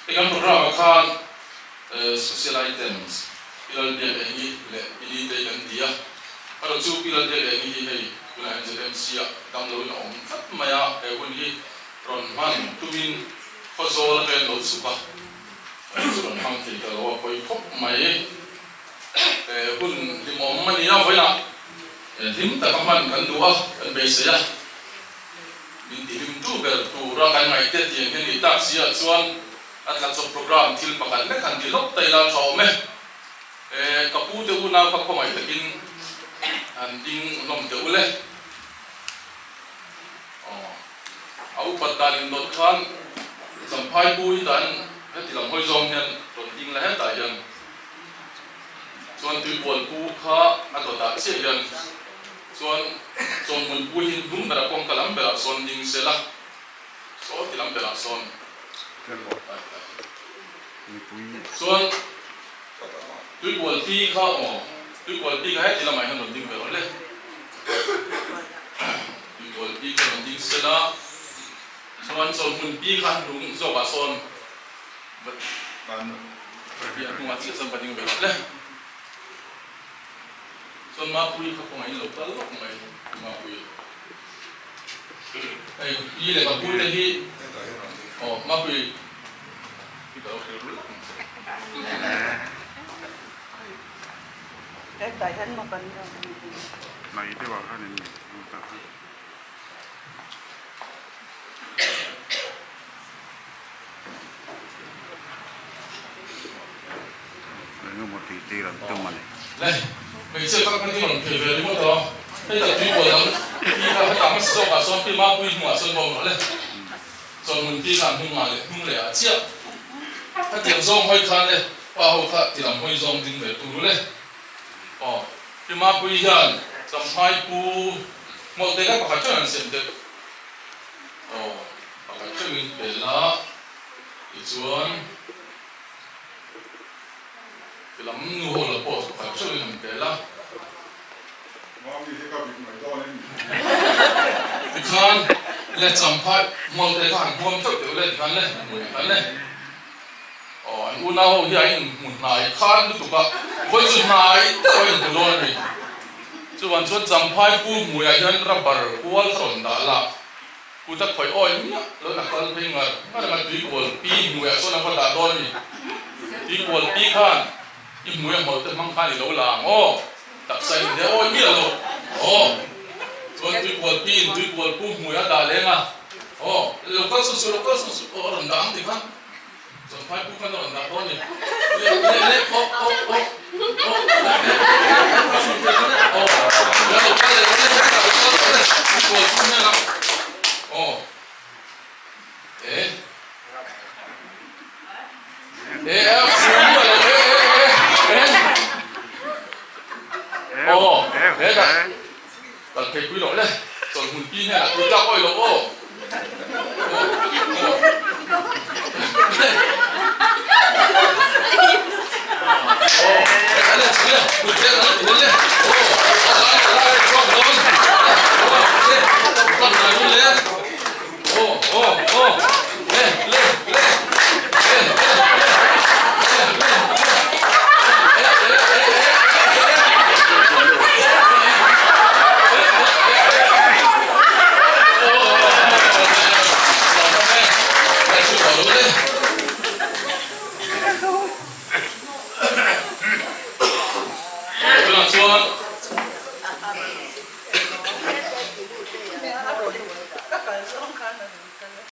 Hei kan programme ah khan Social items Pi Lalbiak Engi leh Pi Litei kan ti a, erawh chu Pi Lalbiak Engi hi hei tunah hian ZMC ah damlo in a awm tlat mai a, he hun hi rawn hman tumin Khawzawl atangin lo chhuk a, chu rawn hmang thei ta lo a pawi khawp mai. He hun hlimawm a ni a, vawiinah hlim taka hman kan duh a, kan beisei a. Min tihlimtu ber tura kan ngaihte tiang hian nih tak si ah chuan a tla chawp program thil pakhat lek han ti lawk ta ila tha awm e. Ka pu te unau kha khawngaih takin han ding hlawm teh ule. Aw a upat dan indawt khan Champhai pu hi dan heti lam hawi zawng hian rawn ding la hetah hian chuan tuibual pu kha a dawtah chiah hian Chuan Chawnhmun pu hi hnung berah kawngka lam berah sawn ding se la, saw ti lam berah sawn Chuan Tuikual pi kha aw, Tuikual pi kha heti lamah hian rawn ding ve rawh le. Tuikual pi kha rawn ding se la, chuan Chawnhmun pi kha hnung zawkah sawn va hnungah chiah sawn va ding ve rawh le. Chuan Mapuii kha kawngah in lo kal lawk mai Mapuii. Hei pi leh ka pu te hi aw Mapuii hi ka lo hrilh ru lawk ang che. Hetah hian maw kan lo Mai deuh ah khan in lut a. Engemaw tih tir an tum a ni. Le, hmeichhia kal kha hi rawn phei ve ringawt a, hetah tui kual dang pi kha hetah hmasa zawkah sawn pi Mapuii hnungah sawn va awm rawh le, Chawlhmun pi kha an hnung ngah leh hnung leh ah chiah khatiang zawng hawi khan le pa ho kha ti lam hawi zawng ding ve tur le. Aw, pi Mapuii hian Champhai pu Hmawlhte kha pakhat ṭeuh an siam deuh. Aw, pakhat ṭeuhin pe la, tichuan ti lam nu ho la pawh pakhat ṭeuhin han pe la. Mami hi ka bik mai dawn em ni? Tikhan le champhai hmawlhte kha han huam ṭeuh deuh le tikhan le, hmuh tikhan le. Aw, an unau ho hi a inhmu hnai khan lutuk a, vawi chu hnai deuh a inhmu dawn a ni. Chuvan chuan champhai pu hmuiah hian rubber kual kha rawn dah la, Kut a khawih awi miah lo in a kal phei ngar ngar ang a, tuikual pi hmuiah chuan a va dah dawn a ni. Tuikual pi khan i hmui a hmawlh te hmang khan i lo la ang aw, taksa in de awi miah lo aw. Chuan tuikual pi in tuikual pu hmui a dah leng a, aw lo kal suh suh lo kal suh suh aw a rawn dah ang ti khan Champhai pu khan a rawn dah dawn a ni. Le le le aw aw aw aw le le le aw le lo kal leh le le lo kal le tuikual pu hnenah aw e e e fu miah lo e e e e aw he dah kal phei pui loh le chawlhmun pi hnenah tui tlak awi loh aw aw aw.